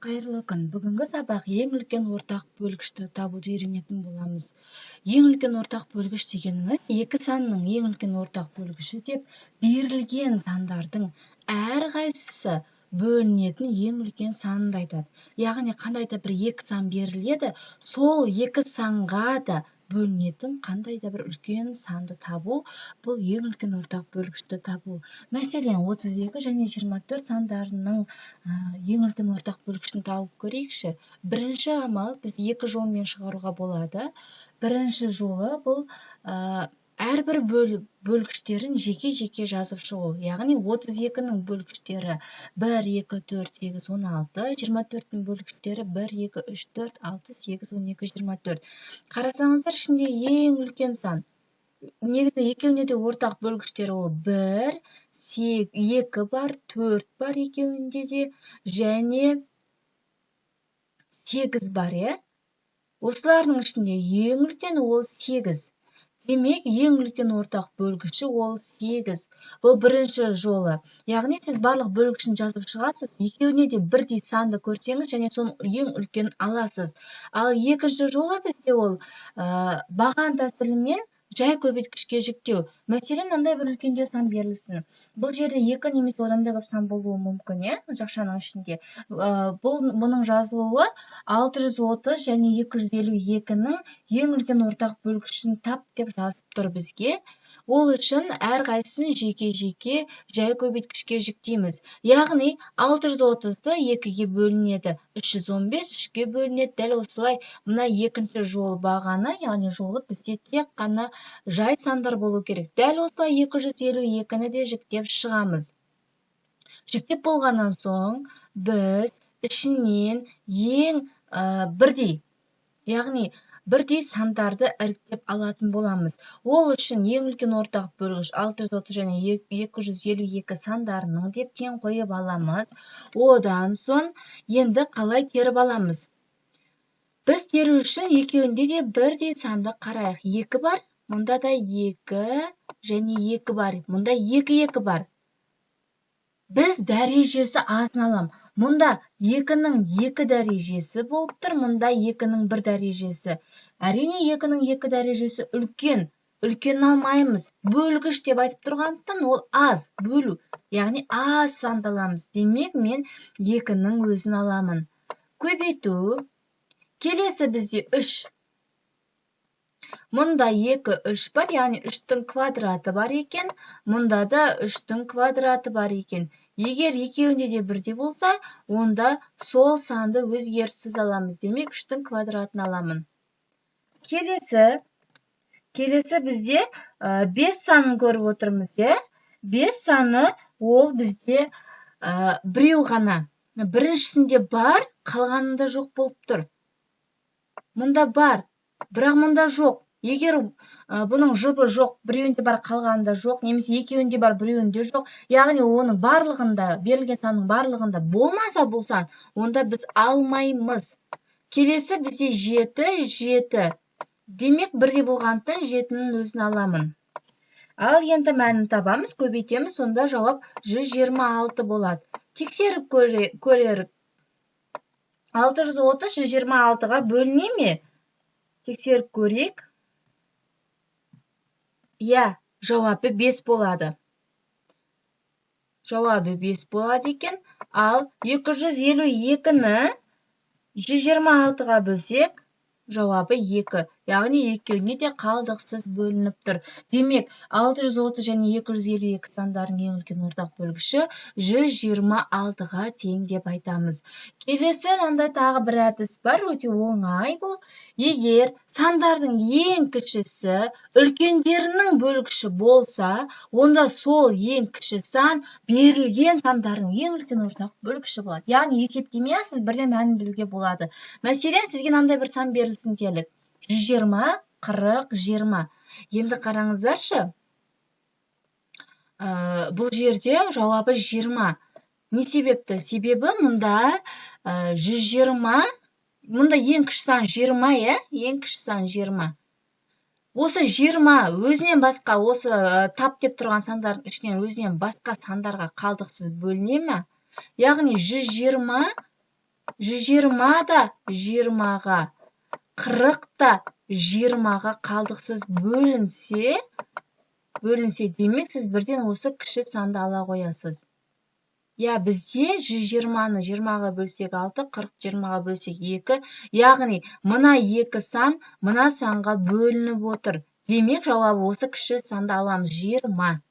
Қайырлы күн! Бүгінгі сабақ ең үлкен ортақ бөлгішті табуды үйренетін боламыз. Ең үлкен ортақ бөлгіш дегеніміз екі санның ең үлкен ортақ бөлгіші деп берілген сандардың әрқайсысы бөлінетін ең үлкен санын айтады. Яғни қандай да бір екі сан беріледі, сол екі санға да бөлінетін қандай да бір үлкен санды табу, бұл ең үлкен ортақ бөлгішті табу. Мәселен, 32 және 24 сандарының ең үлкен ортақ бөлгішін тауып көрейікші. Бірінші амал: біз екі жолмен шығаруға болады. Бірінші жолы бұл әрбір бөлгіштерін жеке-жеке жазып шығу. Яғни 32-нің бөлгіштері 1, 2, 4, 8, 16, 24-тің бөлгіштері 1, 2, 3, 4, 6, 8, 12, 24. Қарасаңыздар, ішінде ең үлкен сан. Негізі екеуіне де ортақ бөлгіштері ол 1, 2 бар, 4 бар екеуінде де, және 8 бар, иә? Осылардың ішінде ең үлкені ол 8. Демек, ең үлкен ортақ бөлгіші ол 8. Бұл бірінші жолы. Яғни сіз барлық бөлгішін жазып шығасыз, екеуіне де бірдей санды көрсеңіз және соның ең үлкенін аласыз. Ал екінші жолы бізде ол баған тәсілімен жай көбейткішке жіктеу. Мәселен, мынандай бір үлкендеу сан берілсін. Бұл жерде екі немесе одан да көп сан болуы мүмкін, иә, жақшаның ішінде. Бұның жазылуы 630 және 252-нің ең үлкен ортақ бөлгішін тап деп жазып тұр бізге. Ол үшін әрқайсысын жеке-жеке жай көбейткішке жіктейміз. Яғни 630-ды 2-ге бөлінеді, 315 3-ге бөлінеді. Дәл осылай мына екінші жол бағаны, яғни жолы бізде тек қана жай сандар болу керек. Дәл осылай 252-ні де жіктеп шығамыз. Жіктеп болғаннан соң біз ішінен ең бірдей, яғни бірдей сандарды іріктеп алатын боламыз. Ол үшін ең үлкен ортақ бөлгіш 630 және 252 сандарының деп тең қойып аламыз. Одан соң енді қалай теріп аламыз? Біз теру үшін екеуінде де бірдей санды қарайық. 2 бар, мұнда да 2 және 2 бар, мұнда 2 2 бар. Біз дәрежесі азын алам. Мұнда 2-нің 2 дәрежесі болып тұр, мұнда 2-нің 1 дәрежесі. Әрине, 2-нің 2 дәрежесі үлкен, үлкен алмаймыз. Бөлгіш деп айтып тұрғандықтан ол аз, бөлу, яғни аз санды аламыз. Демек, мен 2-нің өзін аламын. Көбейту. Келесі бізде 3. Мұнда 2, 3 бар, яғни 3-тің квадраты бар екен. Мұнда да 3-тің квадраты бар екен. Егер екеуінде де бірдей болса, онда сол санды өзгеріссіз аламыз. Демек, 3-тің квадратын аламын. Келесі бізде 5 санын көріп отырмыз, иә? 5 саны ол бізде біреу ғана. Біріншісінде бар, қалғанында жоқ болып тұр. Мұнда бар, бірақ мұнда жоқ. Егер бұның жұбы жоқ, біреуінде бар, қалғанында жоқ, немесе екеуінде бар, біреуінде жоқ, яғни оның барлығында, берілген санның барлығында болмаса бұл сан, онда біз алмаймыз. Келесі бізде 7, 7. Демек, бірдей болғандықтан 7-нің өзін аламын. Ал енді мәнін табамыз, көбейтеміз, сонда жауап 126 болады. Тексеріп көрерік. 630 126-ға бөліне ме? Тексеріп көрейік. Иә, жауабы 5 болады. Жауабы 5 болады екен. Ал 252-ні 126-ға бөлсек, жауабы 2. Яғни екеуіне де қалдықсыз бөлініп тұр. Демек, 630 және 252 сандарының ең үлкен ортақ бөлгіші 126-ға тең деп айтамыз. Келесі мынандай тағы бір әдіс бар, өте оңай бұл. Егер сандардың ең кішісі үлкендерінің бөлгіші болса, онда сол ең кіші сан берілген сандардың ең үлкен ортақ бөлгіші болады. Яғни есептемей сіз бірден мәнін білуге болады. Мәселен, сізге мынандай бір сан берілсін делік. 120, 40, 20. Енді қараңыздаршы, бұл жерде жауабы 20. Не себепті? Себебі мұнда 120, мұнда ең кіші сан 20, иә? Ең кіші сан 20. Осы 20 өзінен басқа, осы тап деп тұрған сандардың ішінен өзінен басқа сандарға қалдықсыз бөліне ме? Яғни 120 120 да 20-ға, 40 та 20-ға қалдықсыз бөлінсе, демек, сіз бірден осы кіші санды ала қоясыз. Иә, бізде 120-ны 20-ға бөлсек, 6, 40 20-ға бөлсек, 2. Яғни мына екі сан мына санға бөлініп отыр. Демек, жауабы осы кіші санды аламыз, 20.